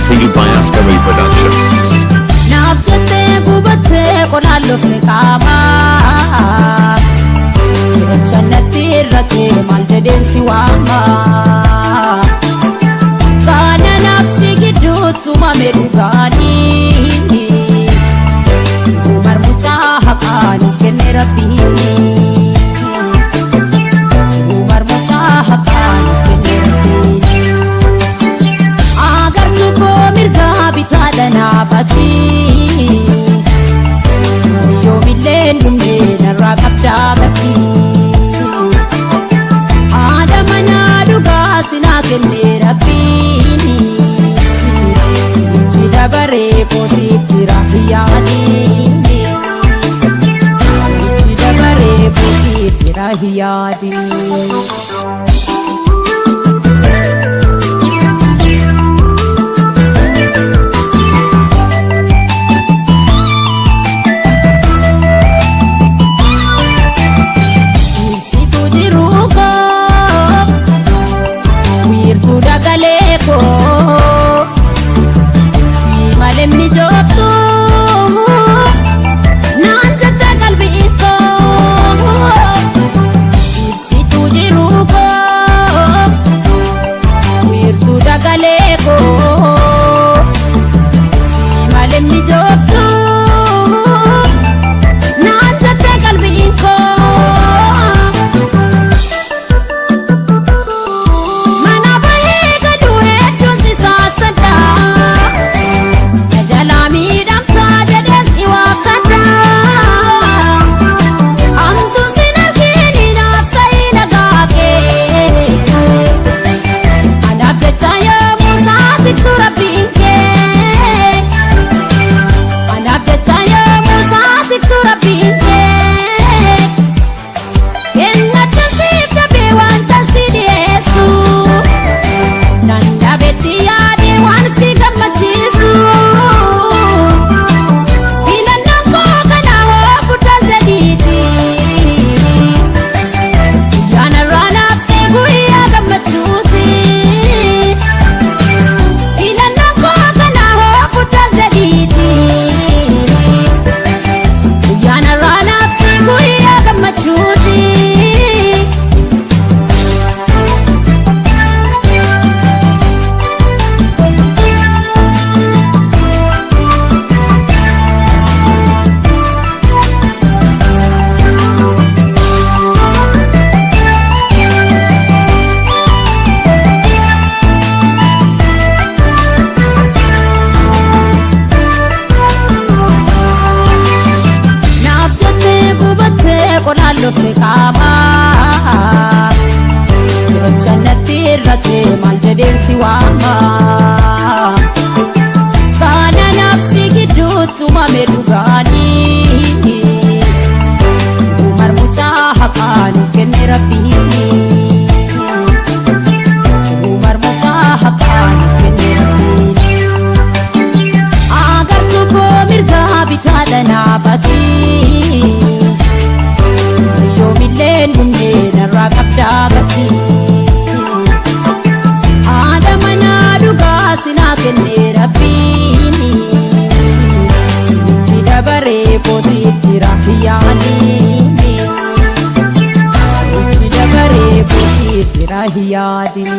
to you by Askari Production. Naaf jettee gubattee qolaallofne qaamaa. Jecha natti irratee maal jedheen si waama. Kana nafsi gidduutti uumame dhugaanii. Umar mucaa haqaa nuuf kenne Rabbiin. Umar mucaa haqaa nuuf kenne Rabbiin. Agartuu koo mirgaa bitaadha naafati. Yoomillee dhumne narraa qabdaa gati. Haadha manaa dhugaa sinaa kenne Rabbiin. Sichi dabaree koositti raahiyyaaniin. Sichi dabaree koositti raahiyyaaniin. Ibsituu jiruu koo, wiirtuu dagalee koo, si malee mijooftu naan jette qalbii koo. Ibsituu jiruu koo, wiirtuu dagalee koo, si malee mijooftu naan jette qalbii koo. Mana bahee gaduu hedduun si saasadha. Jalaa miidhamtaa jedhee si waakkadha. Hamtuun sin arginu naaf ta'ii nagaa kee. Anaaf jecha yoomuu isaa tiksu Rabbiin kee. Anaaf jecha yoomuu isaa tiksu Rabbiin kee. Kennadhu siif dhabee wanta si dhiyeessu. Nan dhabeetti yaadee waan si gammachiisu. Filannoon koo kana hoo guddaa jedhiiti. Guyyaan irraa naafsee guyyaa gammachuuti. Filannoon koo kana hoo guddaa jedhiiti. Guyyaan irraa naafsee guyyaa gammachuuti. Naaf jettee gubattee qolaallofne qaamaa. Jecha natti irratee maal jedheen si waama. Kana nafsi gidduutti uumame dhugaanii. Umar mucaa haqaa nuuf kenne Rabbiin. Umar mucaa haqaa nuuf kenne Rabbiin. Agartuu koo mirgaa bitaadha naafati. Yoomillee dhumne narraa qabdaa gati. Haadha manaa dhugaa sinaa kenne Rabbiin. Sichi dabaree koositti raahiyyaaniin. Sichi dabaree koositti raahiyyaaniin.